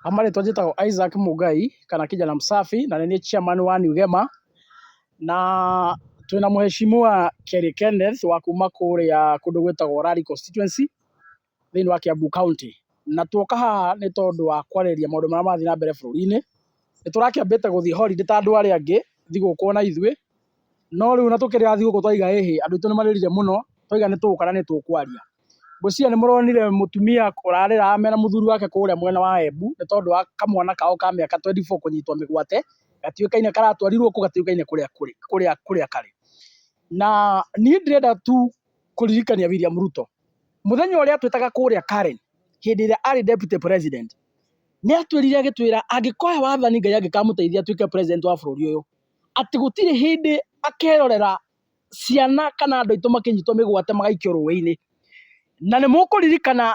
Marĩtwa njĩtagwo Isaac Mũngai kana Kijana Msafi na nĩ niĩ chairman wa New Gema, na twĩna mheshimiwa Kerry Kenneth wa kuma kũrĩa kũndũ gwĩtagwo Lari constituency thĩinĩ wa Kiambu County. Na tuoka haha nĩ tondũ wa kwarĩrĩria maũndũ marĩa marathiĩ na mbere bũrũri-inĩ. Nĩ tũrakĩambĩte gũthiĩ holiday ta andũ arĩa angĩ, thigũkũ ona ithuĩ, no rĩu ona tũkĩrĩra thigũkũ twaiga ĩhĩ, andũ aitũ nĩ marĩrire mũno, twaiga nĩ tũgũka na nĩ tũkwaria. Ngwĩciria nĩ mũronire mũtumia ũrarĩra mena mũthuri wake kũrĩa mwena wa Embu nĩ tondũ wa kamwana kao ka mĩaka 24 kũnyitwo mĩgwate, gatiũĩkaine karatwarirwo kũ, gatiũĩkaine kũrĩa kũrĩ, kũrĩa kũrĩa karĩ. Na niĩ ndĩrenda tu kũririkania William Ruto, mũthenya ũrĩa atwĩtaga kũrĩa Karen, hĩndĩ ĩrĩa arĩ deputy president, nĩ atwĩrire agĩtwĩra angĩkoya wathani Ngai angĩkamũteithia atuĩke president wa bũrũri ũyũ, atĩ gũtirĩ hĩndĩ akerorera ciana kana andũ aitũ makĩnyitwo mĩgwate magaikio rũĩ-inĩ. Na nĩ mũkũririkana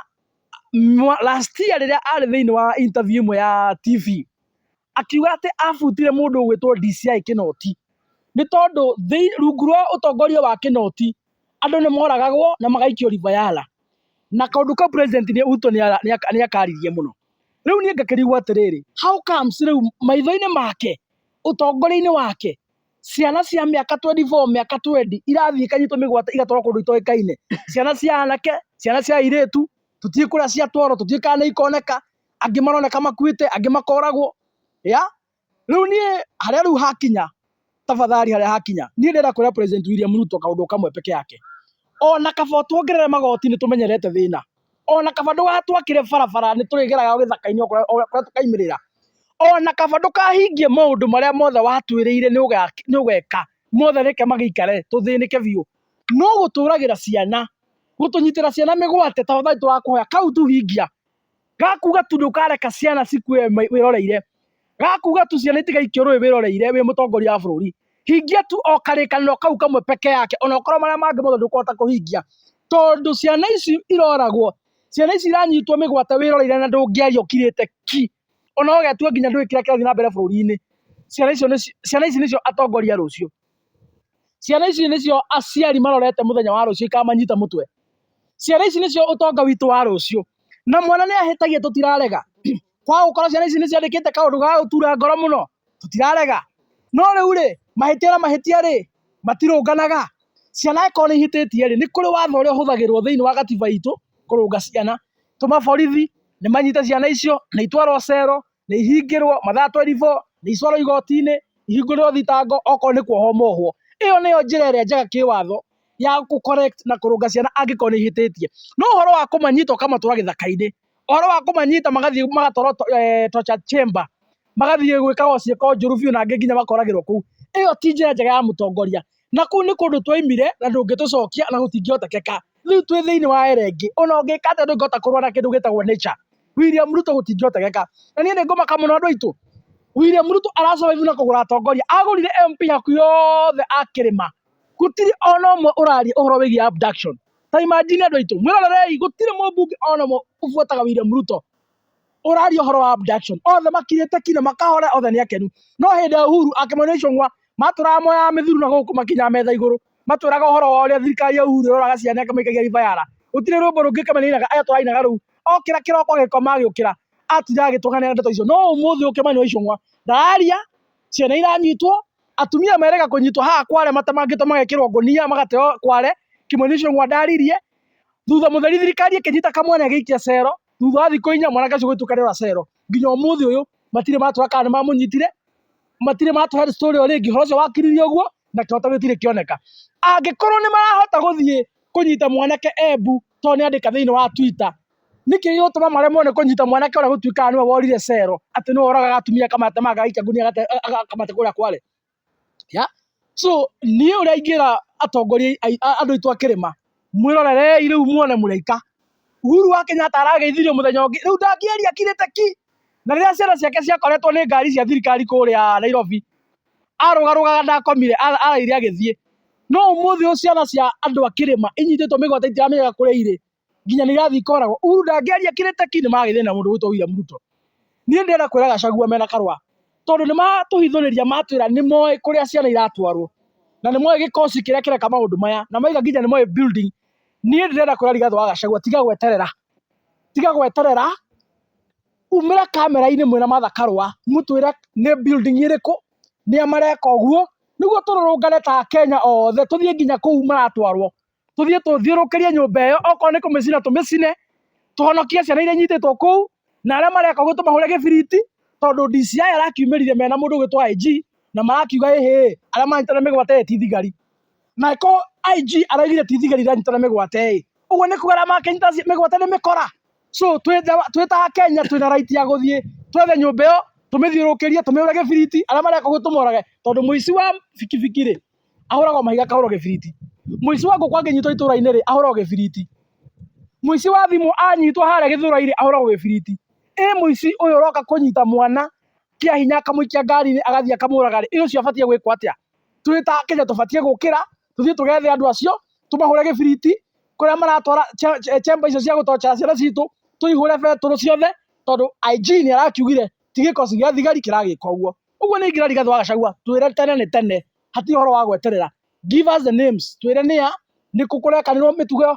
last year rĩrĩa arĩ thĩinĩ wa interview ĩmwe ya TV, akiuga atĩ abutire mũndũ ũgwĩtwo DCI Kĩnoti, nĩ tondũ rungu rwa ũtongoria wa Kĩnoti, andũ nĩ moragagwo na magaikio River Yala. Na kaũndũ kau president Ruto nĩ akaririe mũno. Rĩu niĩ ngakĩrigwo atĩrĩrĩ, how comes rĩu maitho-inĩ make, ũtongoria-inĩ wake, ciana cia mĩaka 24, mĩaka 20 irathiĩ ikanyitwo mĩgwate igatwarwo kũndũ itoĩkaine. Ciana cia anake, ciana cia airĩtu, tũtiũĩ kũrĩa ciatwarwo, tũtiũĩ kana nĩ ikoneka, angĩ maroneka makuĩte, angĩ makoragwo, ya Rĩu niĩ harĩa rĩu hakinya, tafadhali harĩa hakinya, niĩ ndĩrenda kwĩra President William Ruto kaũndũ kamwe peke yake. Ona kaba ũtuongerere magoti nĩ tũmenyerete thĩna. Ona kaba ndũgatwakĩre barabara nĩ tũrĩgeraga gĩthaka-inĩ o kũrĩa tũkaimĩrĩra. Ona kaba ndũkahingie maũndũ marĩa mothe watwĩrĩire nĩ ũgeka, mothe reke magĩikare tũthĩnĩke biũ. No gũtũragĩra ciana, gũtũnyitĩra ciana mĩgwate tafadhali tũrakũhoya kau tu hingia. Gakuga tu ndũkareka ciana cikue wĩroreire. Gakuga tu ciana itigaikio rũĩ wĩroreire wĩ mũtongoria wa bũrũri. Hingia tu o karĩkanĩro kau kamwe peke yake ona okorwo marĩa mangĩ mothe ndũkũhota kũhingia. Tondũ ciana ici iroragwo, ciana ici iranyitwo mĩgwate wĩroreire na ndũngĩaria ũkirĩte ki. Ona ũgetua nginya ndũĩ kĩrĩa kĩrathiĩ na mbere bũrũri-inĩ. Ciana icio nĩcio, ciana ici nĩcio atongoria a rũciũ. Ciana ici nĩcio aciari marorete mũthenya wa rũciũ ikamanyita mũtwe. Ciana ici nĩcio ũtonga witũ wa rũciũ. Na mwana nĩ ahĩtagia tũtirarega. Kwaga gũkorwo ciana ici nĩ ciandĩkĩte kaũndũ ga gũtura ngoro mũno, tũtirarega. No rĩu rĩ, mahĩtia na mahĩtia rĩ, matirũnganaga. Ciana angĩkorwo nĩ ihĩtĩtie rĩ, nĩ kũrĩ watho ũrĩa ũhũthagĩrwo thĩinĩ wa gatiba itũ kũrũnga ciana. Tũma borithi, nĩ manyite ciana icio, nĩ itwarwo cero, nĩ ihingĩrwo mathaa 24, nĩ itwarwo igoti-inĩ, ihingũrĩrwo thitango okorwo nĩ kuohwo mohwo. Ĩyo nĩyo njĩra ĩrĩa njega kĩwatho ya gũ correct na kũrũnga ciana angĩkorwo nĩ ihĩtĩtie. No ũhoro wa kũmanyita ũkamatwara gĩthaka-inĩ, ũhoro wa kũmanyita magathiĩ magatwarwo torture chamber, magathiĩ gwĩkagwo ciĩko njũru biũ na angĩ nginya makoragĩrwo kũu, ĩyo ti njĩra njega ya mũtongoria. Na kũu nĩ kũndũ twaumire na ndũngĩtũcokia na gũtingĩhotekeka. Rĩu twĩ thĩinĩ wa era ĩngĩ, ona ũngĩka atĩa ndũngĩhota kũrũa na kĩndũ gĩtagwo nature. William Ruto gũtingĩhotekeka. Na niĩ nĩ ngũmaka mũno andũ aitũ. William Ruto ara survive na kũgũra atongoria. Agũrire MP hakuhĩ othe a kĩrĩma. Gũtirĩ ona ũmwe ũraria ũhoro wĩgiĩ abduction. Ta imagine andũ aitũ, mwĩrorerei, gũtirĩ mũmbunge ona ũmwe ũbuataga William Ruto ũraria ũhoro wa abduction. Othe makirĩte ki na makahora, othe nĩ akenu. No hĩndĩ ya Uhuru, a Kimani Ichung'wa matũraga moyaga mĩthuru na gũkũ makinyaga metha igũrũ, matwĩraga ũhoro wa ũrĩa thirikari ya Uhuru ĩroraga ciana ĩkamaikagia River Yala. Gũtirĩ rwĩmbo rũngĩ Kimani ainaga, aya tũrainaga rũu. Okĩra kĩroko agĩkoma agĩũkĩra, atindaga agĩtũganĩra ndeto icio. No ũmũthĩ ũyũ Kimani wa Ichung'wa ndararia, ciana iranyitwo, atumia merĩga kũnyitwo haha Kware matemangĩtwo magekĩrwo ngũnia magateo Kware, Kimani Ichung'wa ndaririe. Thutha mũtheri thirikari ĩkĩnyita kamwana ĩgĩikia cero, thutha wa thikũ inya mwanake ũcio gũtuĩka nĩora cero. Nginya ũmũthĩ ũyũ matirĩ matwĩra kana nĩmamũnyitire, matirĩ matũhe story o rĩngĩ, ũhoro ũcio wakiririe ũguo na kĩhoto gĩtirĩ kĩoneka. Angĩkorwo nĩ marahota gũthiĩ kũnyita mwanake Embu tondũ nĩ andĩka thĩinĩ wa Twitter, nĩkĩ gĩgũtũma maremwo nĩ kũnyita mwanake ũrĩa gũtuĩkaga nĩwe worire cero, atĩ nĩwe ũragaga atumia akamatemanga agaikia ngunia akamate kũrĩa Kware? Yeah? So niĩ ũrĩa ingĩra atongoria andũ aitũ a kĩrĩma, mwĩrorerei rĩu muone mũraika. Uhuru wa Kenyatta arageithirio mũthenya ũngĩ, rĩu ndangĩaria akirĩte ki. Na rĩrĩa ciana ciake ciakoretwo nĩ ngari cia thirikari kũrĩa Nairobi, arũgarũgaga ndakomire, araire agĩthiĩ. No ũmũthĩ ũyũ ciana cia andũ a kĩrĩma inyitĩtwo mĩgwate itiramenyeka kũrĩa irĩ, nginya nĩ irathiĩ ikoragwo. Uhuru ndangĩaria akirĩte ki, nĩ maragĩthĩna na mũndũ ũgwĩtwo William Ruto. Niĩ ndĩrenda kwĩra Gachagua mena Karũa, tondũ nĩ matũhithũrĩria matwĩra nĩ moĩ kũrĩa ciana iratwarwo, na nĩ moĩ gĩkosi kĩrĩa kĩreka maũndũ maya, na mauga nginya nĩ moĩ building. Niĩ ndĩrenda kwĩra Rigathĩ wa Gachagua tiga gweterera, tiga gweterera. Umĩra kamera-inĩ mwĩna Martha Karũa mũtwĩre nĩ building ĩrĩkũ, nĩa mareka ũguo, nĩguo tũrũrũngane ta Akenya othe tũthiĩ nginya kũu maratwarwo, tũthiĩ tũthiũrũrũkĩrie nyũmba ĩyo, okorwo nĩ kũmĩcina tũmĩcine, tũhonokie ciana iria inyitĩtwo kũu, na arĩa mareka ũguo tũmahũre gĩbiriti, tondũ DCI arakiumĩrire mena mũndũ ũgwĩtwo IG, na marakiuga ĩhĩ, arĩa maranyitana mĩgwate ĩ ti thigari. Na angĩkorwo IG araugire ti thigari iranyitana mĩgwate ĩ, ũguo nĩ kuga arĩa makĩnyita mĩgwate nĩ mĩkora? So twĩ ta Akenya twĩna right ya gũthiĩ twethe nyũmba ĩyo tũmĩthiũrũrũkĩrie tũmĩhũre gĩbiriti arĩa mareka ũguo tũmorage tondũ mũici wa bikibiki rĩ ahũragwo mahiga akahũrwo gĩbiriti. Mũici wa ngũkũ angĩnyitwo itũra-inĩ rĩ ahũragwo gĩbiriti. Mũici wa thimũ anyitwo harĩa Gĩthũrai rĩ ahũragwo gĩbiriti. Ĩ mũici ũyũ ũroka kũnyita mwana kĩa hinya akamũikia ngari-inĩ agathiĩ akamũraga rĩ, ĩ ũcio abatiĩ gwĩkwo atĩa? Twĩ ta Akenya tũbatiĩ gũkĩra tũthiĩ tũgethe andũ acio tũmahũre gĩbiriti kũrĩa maratwara chamber icio cia gũtochera ciana citũ tũihũre betũrũ ciothe tondũ IG nĩ arakiugire ti gĩkosi gĩa thigari kĩragĩka ũguo. Ũguo nĩ ingĩra Rigathĩ wa Gachagua twĩre tene nĩ tene hatirĩ ũhoro wa gweterera. Give us the names twĩre nĩa, nĩkũ kũrekanĩrwo mĩtugo ĩyo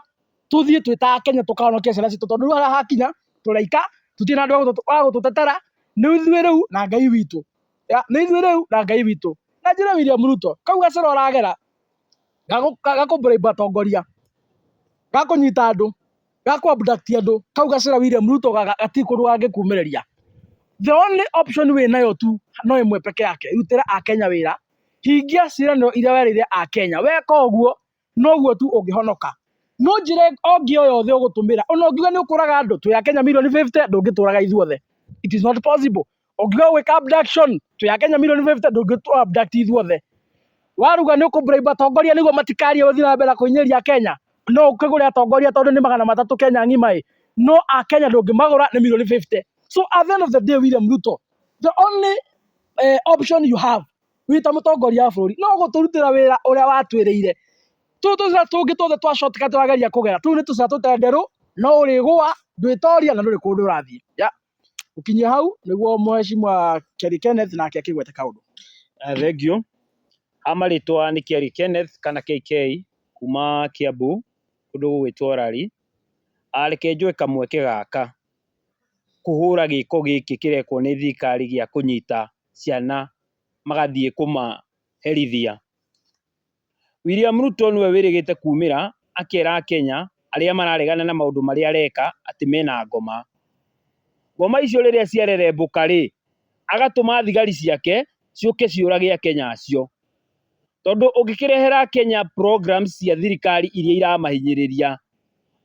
tũthiĩ twĩ ta Akenya tũkahonokie ciana citũ tondũ rĩu harĩa hakinya tũraika tũtirĩ na andũ a gũtũtetera nĩ ithuĩ rĩu na Ngai witũ. Nĩ ithuĩ rĩu na Ngai witũ. Na njĩre William Ruto kau gacĩra ũragera ga kũ bribe atongoria, ga kũnyita andũ, ga kũ abduct andũ, kau gacĩra William Ruto gatirĩ kũndũ gangĩkumĩrĩria. The only option wĩ nayo tu no ĩmwe peke yake, rutĩra Akenya wĩra, hingia ciĩranĩro iria werĩire Akenya. Weka ũguo noguo tu ũngĩhonoka. No njĩra ongĩ o yothe ũgũtũmĩra, ona ũngiuga nĩ ũkũraga andũ, twĩ Akenya mirioni 50, ndũngĩtũraga ithuothe. It is not possible. Ũngiuga ũgwĩka abduction, twĩ Akenya mirioni 50, ndũngĩtũ abduct ithuothe. Waruga nĩ ũkũ bribe atongoria nĩguo matikarie ũthiĩ na mbere na kũhinyĩrĩria Akenya, no ũkĩgũre atongoria tondũ nĩ 300 Kenya ng'ima ĩ, no Akenya ndũngĩmagũra nĩ mirioni 50. So at the end of the day William Ruto, the only option you have wĩ ta mũtongoria wa bũrũri no gũtũrutĩra wĩra ũrĩa watwĩrĩire. Tũtũ tũcĩra tũngĩ tuothe twa shortcut ũrageria kũgera, tũu nĩ tũcĩra tũtenderũ, no ũrĩgũa, ndwĩtoria na ndũrĩ kũndũ ũrathiĩ. Yeah. Gũkinyia hau nĩguo Mheshimiwa Kerry Kenneth nake akĩgwete kaũndũ. Thengiũ. Ha marĩtwa nĩ Kerry Kenneth kana KK kuma Kiambu kũndũ gũgwĩtwo Rari. Reke njoe kamweke gaka kũhũra gĩko gĩkĩ kĩrekwo nĩ thirikari gĩa kũnyita ciana magathiĩ kũmaherithia. William Ruto nĩwe wĩrĩgĩte kumĩra akera Akenya arĩa mararegana na maũndũ marĩa areka atĩ mena ngoma. Ngoma icio rĩrĩa ciarerembũka rĩ, agatũma thigari ciake ciũke ciũrage Akenya acio. Tondũ ũngĩkĩrehera Akenya programs cia thirikari iria iramahinyĩrĩria,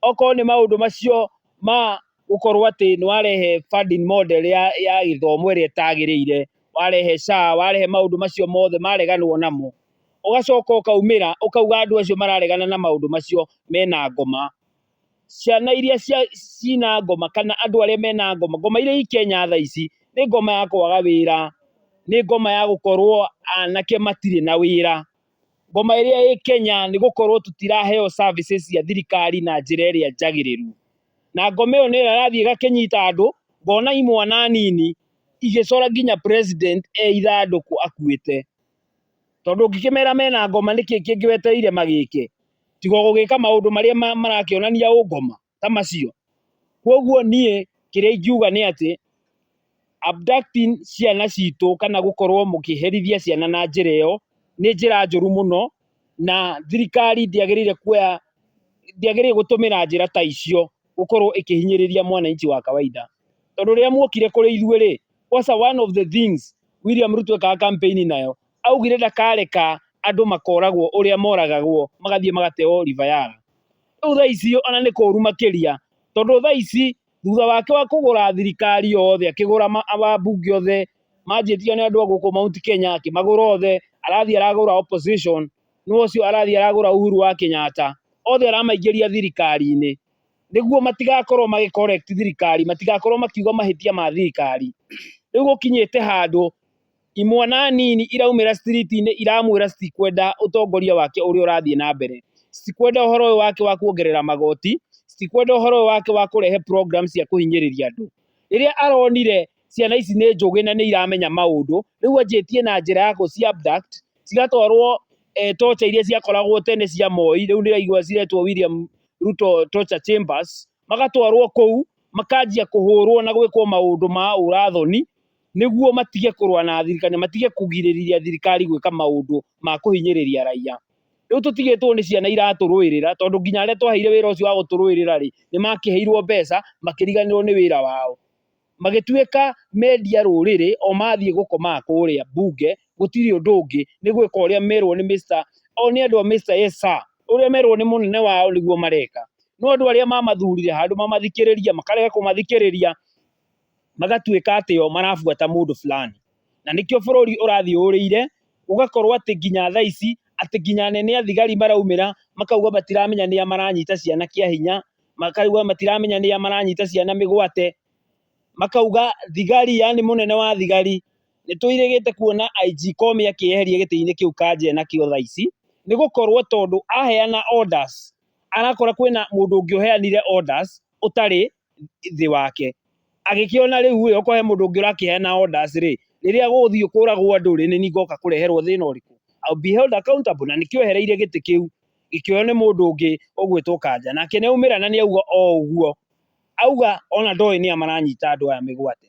okorwo nĩ maũndũ macio ma gũkorwo atĩ nĩ warehe funding model ya gĩthomo ĩrĩa ĩtagĩrĩire, warehe SHA, warehe maũndũ macio mothe mareganwo namo, ũgacoka ũkaumĩra ũkauga andũ acio mararegana na maũndũ macio mena ngoma. Ciana iria cina ngoma kana andũ arĩa mena ngoma, ngoma iria i Kenya thaa ici nĩ ngoma ya kwaga wĩra, nĩ ngoma ya gũkorwo anake matirĩ na wĩra. Ngoma ĩrĩa ĩ Kenya nĩ gũkorwo tũtiraheo services cia thirikari na njĩra ĩrĩa njagĩrĩru. Na ngoma ĩyo nĩyo ĩrathiĩ ĩgakĩnyita andũ, ngona imwana nini igĩcora nginya president e ithandũkũ akuĩte. Tondũ ũngĩkĩmera mena ngoma nĩkĩ kĩngĩ wetereire magĩke? Tiga o gũgĩka maũndũ marĩa marakĩonania ũngoma ta macio. Koguo niĩ kĩrĩa ingiuga nĩ atĩ abducting ciana citũ kana gũkorwo mũkĩherithia ciana na njĩra ĩyo nĩ njĩra njũru mũno, na thirikari ndĩagĩrĩire kuoya, ndĩagĩrĩire gũtũmĩra njĩra ta icio gũkorwo ĩkĩhinyĩrĩria mwananchi wa kawaida. Tondũ rĩrĩa muokire kũrĩ ithuĩ rĩ, kwanza one of the things William Ruto ekaga campaign nayo, augire ndakareka andũ makoragwo ũrĩa moragagwo magathiĩ magateo River Yala. Rĩu thaa ici ona nĩ kũru makĩria, tondũ thaa ici thutha wake wa kũgũra thirikari yothe, akĩgũra wabunge othe, manjĩtio nĩ andũ a gũkũ Mount Kenya, akĩmagũra othe, arathiĩ aragũra opposition, nĩ ũcio arathiĩ aragũra Uhuru wa Kenyatta, othe aramaingĩria thirikari-inĩ, nĩguo matigakorwo magĩ correct thirikari, matigakorwo makiuga mahĩtia ma thirikari. Rĩu gũkinyĩte handũ imwana nini iraumĩra street-inĩ iramwĩra citikwenda ũtongoria wake ũrĩa ũrathiĩ na mbere, citikwenda ũhoro ũyũ wake wa kuongerera magoti, citikwenda ũhoro ũyũ wake wa kũrehe program cia kũhinyĩrĩria andũ. Rĩrĩa aronire ciana ici nĩ njũgĩ na nĩ iramenya maũndũ, rĩu anjĩtie na njĩra ya gũci abduct, cigatwarwo torture iria ciakoragwo tene cia Moi, rĩu ndĩraigua ciretwo William Ruto torture chambers, magatwarwo kũu. Makanjia kũhũrwo na gwĩkwo maũndũ ma ũra-thoni nĩguo matige kũrũa na thirikari na matige kũgirĩrĩria thirikari gwĩka maũndũ ma kũhinyĩrĩria raiya. Rĩu tũtigĩtwo nĩ ciana iratũrũĩrĩra tondũ nginya arĩa twaheire wĩra ũcio wa gũtũrũĩrĩra rĩ, nĩ makĩheirwo mbeca makĩriganĩrwo nĩ wĩra wao. Magĩtuĩka mendia rũrĩrĩ o mathiĩ gũkomaga kũrĩa mbunge, gũtirĩ ũndũ ũngĩ nĩ gwĩka ũrĩa merwo nĩ Mister, o nĩ andũ a Mister Yes Sir, ũrĩa merwo nĩ mũnene wao nĩguo mareka. No andũ arĩa mamathurire handũ mamathikĩrĩrie makarega kũmathikĩrĩria, magatuĩka atĩ o marabuata mũndũ fulani. Na nĩkĩo bũrũri ũrathiĩ ũrĩire, gũgakorwo atĩ nginya thaa ici, atĩ nginya anene a thigari maraumĩra makauga matiramenya nĩa maranyita ciana kĩa hinya, makauga matiramenya nĩa maranyita ciana mĩgwate, makauga thigari yani mũnene wa thigari, nĩ twĩrĩgĩte kuona IG Koome akĩeheria gĩtĩ-inĩ kĩu Kanja enakĩo thaa ici, nĩ gũkorwo tondũ aheana orders, arakora kwĩna mũndũ ũngĩ ũheanire orders ũtarĩ thĩ wake. Agĩkĩona rĩu ĩ, okorwo he mũndũ ũngĩ ũrakĩheana orders rĩ, rĩrĩa gũgũthiĩ kũragwo andũ rĩ, nĩ niĩ ngoka kũreherwo thĩna ũrĩkũ? I'll be held accountable. Na nĩkĩo ehereire gĩtĩ kĩu, gĩkĩoywo nĩ mũndũ ũngĩ ũgwĩtwo Kanja. Nake nĩ aumĩra na nĩ auga o ũguo. Auga ona ndoĩ nĩa maranyita andũ aya mĩgwate.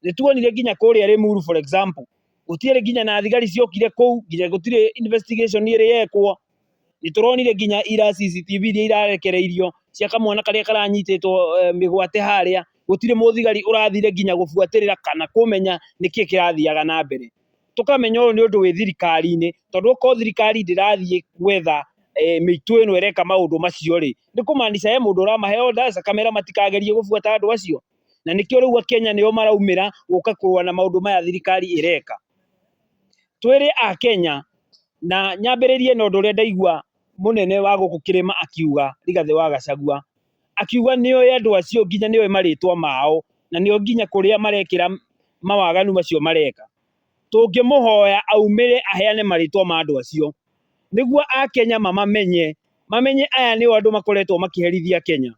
Nĩ tuonire nginya kũrĩa Limuru for example, gũtiarĩ nginya na thigari ciokire kũu, nginya gũtirĩ investigation ĩrĩ yekwo. Nĩ tũronire nginya ira CCTV iria irarekereirio cia kamwana karĩa karanyitĩtwo mĩgwate harĩa, gũtirĩ mũthigari ũrathire nginya gũbuatĩrĩra kana kũmenya nĩkĩ kĩrathiaga na mbere. Tũkamenya ũyũ nĩ ũndũ wĩ thirikari-inĩ, tondũ okorwo thirikari ndĩrathiĩ gwetha mĩitũ ĩno ĩreka maũndũ macio rĩ, nĩ kũmaanisha he mũndũ ũramahe orders akamera matikagerie gũbuata andũ acio. Na nĩkĩo rĩu akenya nĩo maraumĩra gũka kũrũa na maũndũ maya thirikari ĩreka. Twĩrĩ akenya, na nyambĩrĩrie na ũndũ ũrĩa ndaigua mũnene wa gũkũ kĩrĩma akiuga, Rigathĩ wa Gachagua, akiuga nĩoĩ andũ acio nginya nĩoĩ marĩtwa mao, na nĩoĩ nginya kũrĩa marekĩra mawaganu macio mareka. Tũngĩmũhoya aumĩre aheane marĩtwa ma andũ acio, nĩguo akenya mamamenye, mamenye aya nĩo andũ makoretwo makĩherithia Kenya.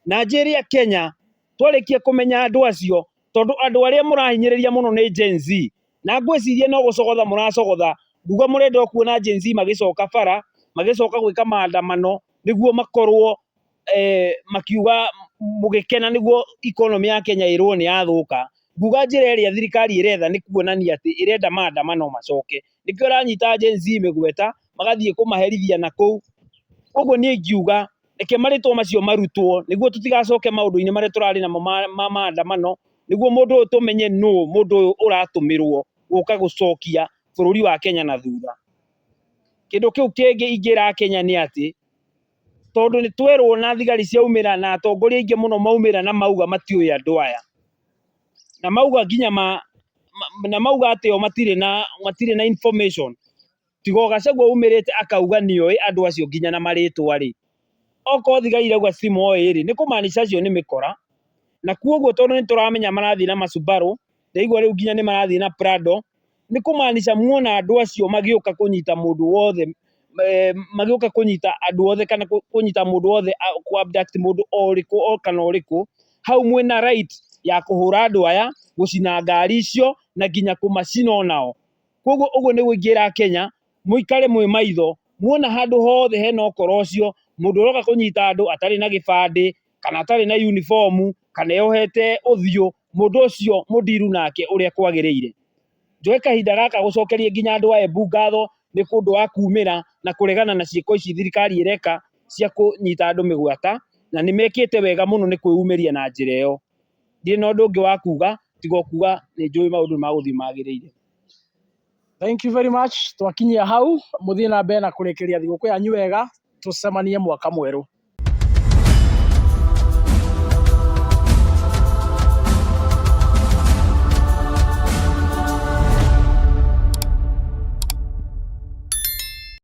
Na njĩre akenya, twarĩkia kũmenya andũ acio, tondũ andũ arĩa mũrahinyĩrĩria mũno nĩ Gen Z, na ngwĩciria no gũcogotha mũracogotha, nguga mũrenda o kuona Gen Z magĩcoka bara, magĩcoka gwĩka maandamano, nĩguo makorwo makiuga mũgĩkena nĩguo economy ya Kenya ĩrwo nĩ yathũka. Nguga njĩra ĩrĩa thirikari ĩretha nĩ kuonania atĩ ĩrenda maandamano macoke. Nĩkĩo ĩranyita Gen Z mĩgweta, magathiĩ kũmaherithia na kũu. Koguo niĩ ingiuga reke marĩtwa macio marutwo nĩguo tũtigacoke maũndũ-inĩ marĩa tũrarĩ namo ma maandamano, nĩguo mũndũ ũyũ tũmenye nũ mũndũ ũyũ ũratũmĩrwo gũka gũcokia bũrũri wa Kenya na thutha. Kĩndũ kĩu kĩngĩ ingĩra Kenya nĩ atĩ, tondũ nĩ twerwo na thigari ciaumĩra na atongoria aingĩ mũno maumĩra na mauga matiũĩ andũ aya, na mauga nginya ma, na mauga atĩ o matirĩ na information, tiga o Gachagua umĩrĩte akauga nĩoĩ andũ acio nginya na marĩtwa rĩ, okorwo thigari irauga citimoĩ rĩ, nĩ kũmaanisha acio nĩ mĩkora, na kuoguo tondũ nĩ tũramenya marathiĩ na macubarũ, ndaigua rĩu nginya nĩ marathiĩ na Prado, nĩ kũmaanisha muona andũ acio magĩũka kũnyita mũndũ wothe, magĩũka kũnyita andũ othe kana kũnyita mũndũ wothe, kũ abduct mũndũ o ũrĩkũ kana ũrĩkũ, hau mwĩna right ya kũhũra andũ aya, gũcina ngari icio na nginya kũmacina onao. Koguo ũguo nĩguo ingĩra Kenya, mũikare mwĩ maitho, muona handũ hothe hena ũkora ũcio, mũndũ ũroka kũnyita andũ atarĩ na gĩbandĩ, kana atarĩ na uniform, kana eyohete ũthiũ, mũndũ ũcio mũndiru nake ũrĩa kwagĩrĩire. Njoe kahinda gaka gũcokeria nginya andũ a Embu ngatho nĩ ũndũ wa kumĩra na kũregana na ciĩko ici thirikari ĩreka cia kũnyita andũ mĩgwata, na nĩ mekĩte wega mũno nĩ kwĩyumĩria na njĩra ĩyo. Ndirĩ na ũndũ ũngĩ wa kuga, tiga o kuga nĩ njũĩ maũndũ nĩ magũthiĩ magĩrĩire. Thank you very much. Twakinyia hau, mũthiĩ na mbere na kũrĩkĩria thigũkũ yanyu wega, tũcemanie mwaka mwerũ.